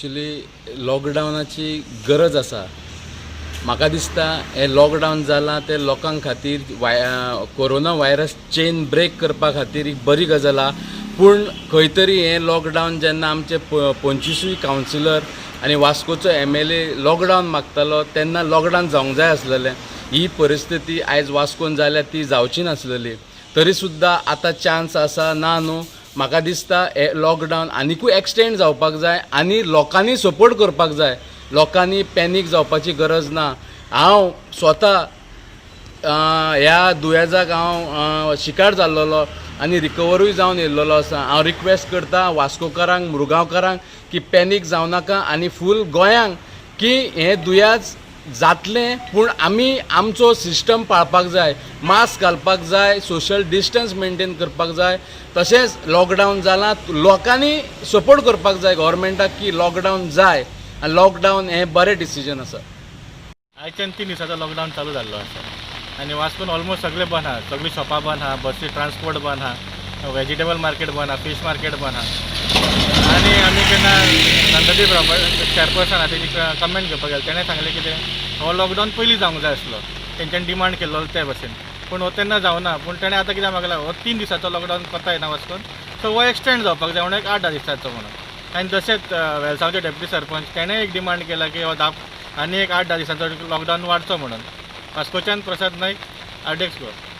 Actually लॉकडावनाची गरज आसा. म्हाका दिसता हें लॉकडावन जालां तें लोकां खातीर कोरोना व्हायरस चेन ब्रेक करपा खातीर एक बरी गजाल आहा. पूण खंय तरी हें लॉकडावन जेन्ना आमचे 25 कावन्सिलर आनी वास्कोचो MLA lockdown मागतालो तेन्ना लॉकडावन जावंक जाय आसलेलें. ही परिस्थिती आयज वास्कोन जाल्या ती जावची नासलेली. तरी सुद्दां आतां चान्स आसा ना न्हू. म्हाका दिसता हें लॉकडावन आनिकूय एक्सटेंड जावपाक जाय आनी लोकांनी सपोर्ट करपाक जाय. लोकांनी पॅनीक जावपाची गरज ना. हांव स्वता ह्या दुयेंसाक हांव शिकार जाल्लोलो आनी रिकवरूय जावन येयल्लोलो आसा. हांव रिक्वेस्ट करता वास्कोकारांक, मुरगांवकारांक की पॅनीक जावं नाका आनी फूल गोंयांक की हें दुयेंस जातलें, पूण आमी आमचो सिस्टम पाळपाक जाय. मास्क घालपाक जाय, सोशल डिस्टन्स मेनटेन करपाक जाय. तशेंच लॉकडावन जालां, लोकांनी सपोर्ट करपाक जाय गव्हर्मेंटाक की लॉकडावन जाय आनी लॉकडावन हें बरें डिसिजन आसा. आयच्यान 3 दिसाचो लॉकडावन चालू जाल्लो आसा आनी वास्कोन ऑलमोस्ट सगळें बंद आहा. सगळीं शॉपां बंद आहा, बसी ट्रान्सपोर्ट बंद आहा, वेजिटेबल मार्केट बंद आहा, फीश मार्केट बंद आहा. आनी आमी केन्ना नंदादीप चॅरपर्सन आहा तेजी कमेंट घेवपाक गेले, तेणें सांगलें कितें हो लॉकडावन पयलीं जावंक जाय आसलो, तेंच्यांनी डिमांड केल्लो ते भशेन, पूण हो तेन्ना जावना. पूण तेणें आतां कितें मागलां, हो 3 दिसाचो लॉकडावन कोता येना वास्कोन, सो हो एक्सटेंड जावपाक जाय म्हणून एक 8-10 दिसाचो म्हणून. आनी तशेंच वेलसांवचे डेप्युटी सरपंच तेणें एक डिमांड केला की हो 10 आनी एक 8-10 दिसांचो लॉकडावन वाडचो म्हणून. वास्कोच्यान प्रसाद नायक, RDX Goa.